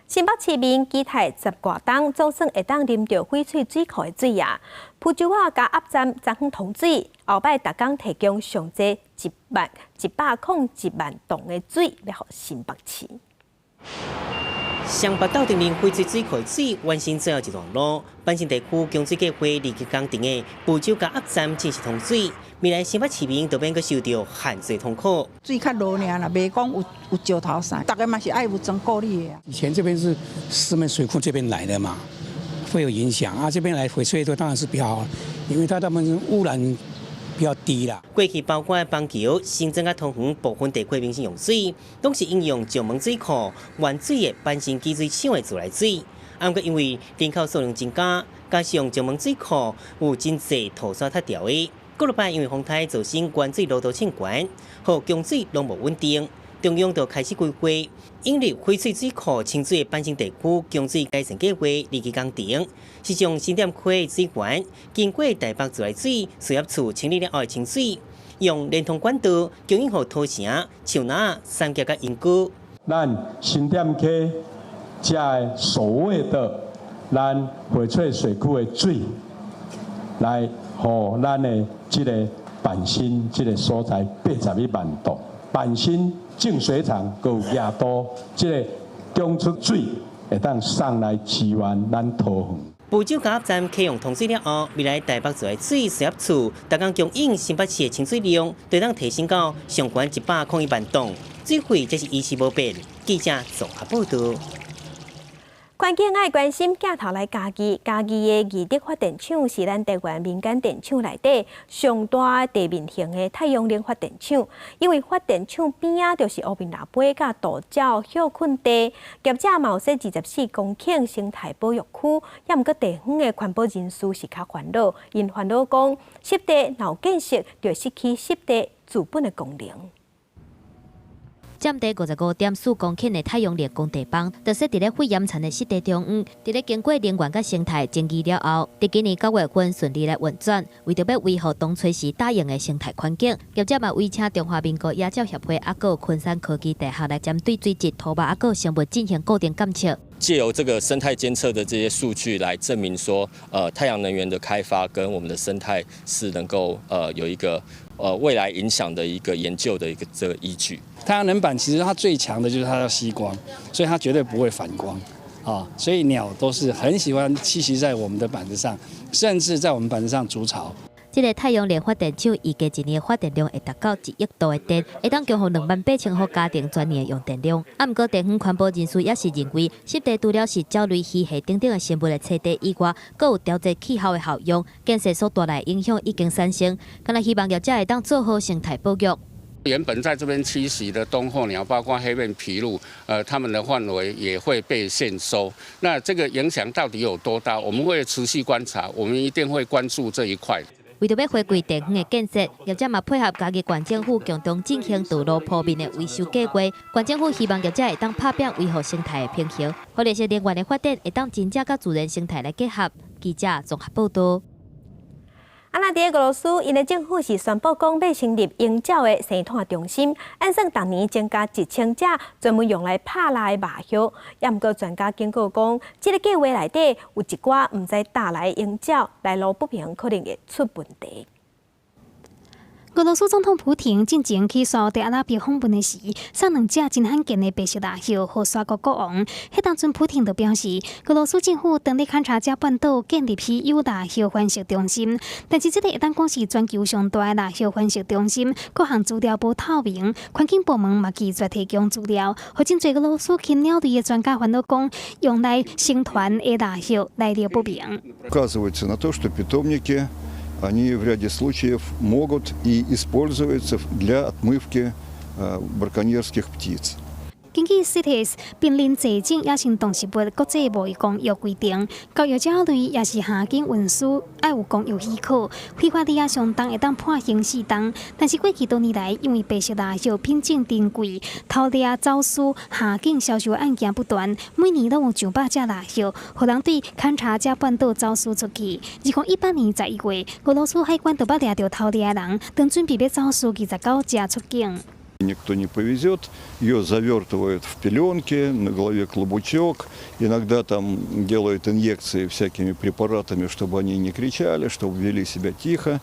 S1: 新北市民期待10外冬，總算會當啉著翡翠水庫的水啊！浮洲仔加壓站昨昏通水，後擺逐工提供上濟101,01萬噸的水，欲予新北市。
S2: 雙北鬥陣啉翡翠水庫水完成最後一段路，板新地區供水計劃二期工程的浮洲加壓站正式通水，未來新北市民就免閣受著旱水痛苦。
S12: 水較落爾啦，袂講有石頭啥，逐家嘛是愛有裝顧慮的。
S14: 以前這邊是石門水庫這邊來的嘛，會有影響啊。這邊來翡翠多當然是比較好，因為它他們污染比較低啦。
S2: 過去包括板橋、新莊佮桃園部分地區民生用水，攏是應用石門水庫原水的板新給水廠的自來水。毋過因為人口數量增加，加上石門水庫有真濟塗沙塌掉的，過落擺因為風颱造成原水濃度升懸，予供水攏無穩定。中央就開始規劃引入翡翠水庫清水的板新地區供水改善計劃二期工程，是將新店溪水源經過台北自來水事業處清理了後的清水，用連通管道供應予土城、樹林、三峽佮鶯歌。
S16: 咱新店溪遮的所謂的咱翡翠水庫的水，來予咱的這个板新這个所在81萬噸。板新淨水廠閣有額度，這个供出水會當送來支援咱桃園。
S2: 布州加壓站啟用通水了後，未來台北自來水水合處，逐工供應新北市的清水量，就當提升到上懸101萬噸，水費則是維持無變。記者綜合報導。
S1: 環境愛關心，鏡頭來嘉義，嘉義的義德發電廠是咱台灣民間電廠內底上大地面型的太陽能發電廠。因為發電廠邊仔就是烏面蜊尾佮渡鳥歇睏地，業者嘛有設24公頃生態保育區，猶毋過地方的環保人士是較煩惱，𪜶煩惱講，濕地若有建設，就會失去濕地治本的功能。
S13: 佔地55.4公頃的太陽能光地板，就設佇咧肺炎田的濕地中央。佇咧經過能源佮生態爭議了後，佇今年9月份順利來運轉。為著欲維護當初時答應的生態環境，業者嘛委請中華民國野鳥協會猶閣昆山科技大學來針對水質、土壤猶閣生物進行固定監測。
S3: 藉由這個生態監測的這些數據來證明說，太陽能源的開發跟我們的生態是能夠有一個未來影響的一個研究的一個這個依據。
S6: 太陽能板其實它最強的就是它要吸光，所以它絕對不會反光，啊，所以鳥都是很喜歡棲息在我們的板子上，甚至在我們板子上築巢。
S13: 這个太陽能發電廠預計一年發電量會達到1億度的電，會當供予28,000戶家庭全年的用電量。啊，毋過地方環保人士也是認為，濕地除了是鳥類、魚蝦等等的生物的棲地以外，閣有調節氣候的效用，建設所帶來的影響已經產生，敢若希望業者會當做好生態保育。
S17: 原本在這邊棲息的冬候鳥，包括黑面琵鷺，它們的範圍也會被限縮。那這個影響到底有多大？我們會持續觀察，我們一定會關注這一塊。
S13: 為著欲回歸地方的建設，業者嘛配合嘉義縣政府共同進行道路鋪面的維修計劃。縣政府希望業者會當拍拚維護生態的平衡，予綠色能源的發展會當真正佮自然生態來結合。記者綜合報導。
S1: 啊，那佇俄羅斯，𪜶的政府是宣布講欲成立鷹鳥的生態中心，按算逐年增加1000隻專門用來拍獵的鴟鴞。猶毋過專家警告講，這个計劃內底有一寡毋知佗來的鷹鳥來路不明，可能會出問題。
S18: 俄羅斯總統普廷進前去沙烏地阿拉伯訪問的時，送兩隻真罕見的白色鴟鴞予沙國國王。彼當陣普廷就表示，俄羅斯政府正佇坎察加半島建立起有鴟鴞繁殖中心，但是這个會當講是全球上大的鴟鴞繁殖中心，各項資料無透明，環境部門嘛拒絕提供資料，予真濟俄羅斯禽鳥類的專家煩惱講，用來生團的鴟鴞來歷不明。
S28: Указывается на то, что питомники они в ряде случаев могут и используются для отмывки браконьерских птиц.
S18: 根據 CITES 瀕臨絕種野生動植物國際貿易公約規定，交易鳥類抑是航經運輸愛有公約許可，非法獵上重會當判刑4冬。但是過去多年來，因為白色鴟鴞品種珍貴，偷獵走私、航境銷售案件不斷，每年攏有上百隻鴟鴞，予人對坎察加半島走私出去。2018年11月，俄羅斯海關就捌掠著偷獵的人，當準備欲走私29隻出境。
S28: Никто не повезет, ее завертывают в пеленки, на голове клобучок, иногда там делают инъекции всякими препаратами, чтобы они не кричали, чтобы вели себя тихо,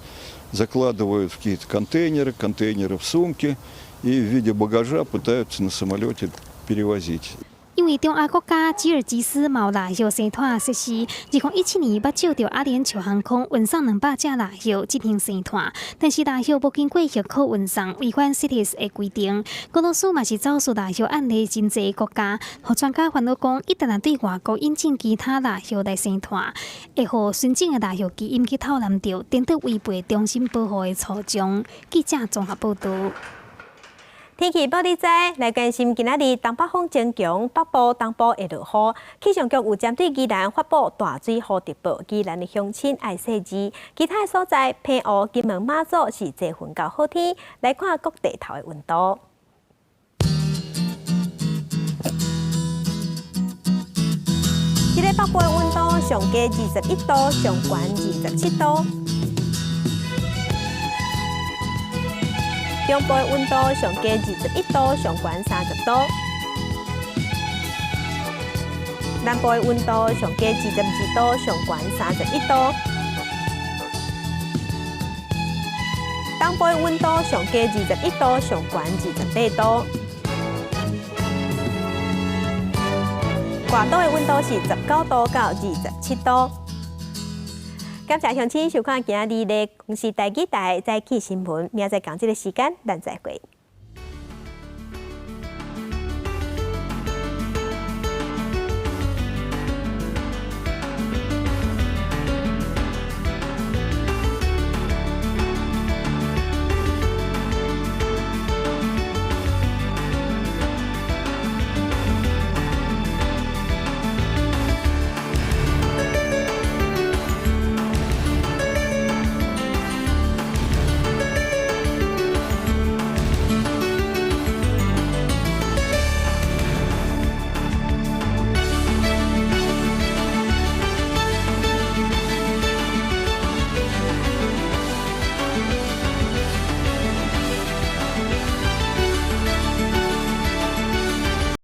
S28: закладывают в какие-то контейнеры, контейнеры в сумки и в виде багажа пытаются на самолете перевозить.
S18: 因為中亞國家吉爾吉斯嘛有鴟鴞生態設施，2017年捌借著阿聯酋航空運送200隻鴟鴞進行生態，但是鴟鴞無經過許可運送，違反 CITES 的規定。俄羅斯嘛是走私鴟鴞案例真濟國家，予專家煩惱講，一旦若對外國引進其他鴟鴞來生態，會予純種的鴟鴞基因去透濫著，顛倒違背中心保護的初衷。記者綜合報導。
S1: 天氣報你知，來關心今仔日東北風增強，北部、東部會落雨。氣象局有針對宜蘭發布大水雨特報，宜蘭的鄉親愛細緻。其他所在，澎湖、金門、馬祖是濟雲到好天。來看各地頭的溫度。這个北部的溫度上低21度，上懸27度。中部的溫度上低21度，上懸30度；南部的溫度上低22度，上懸31度。東部的溫度上低21度，上懸28度。外島的溫度是19度到27度。感謝鄉親收看今仔日的公視台語台早起新聞，明仔載仝這个時間，咱再會。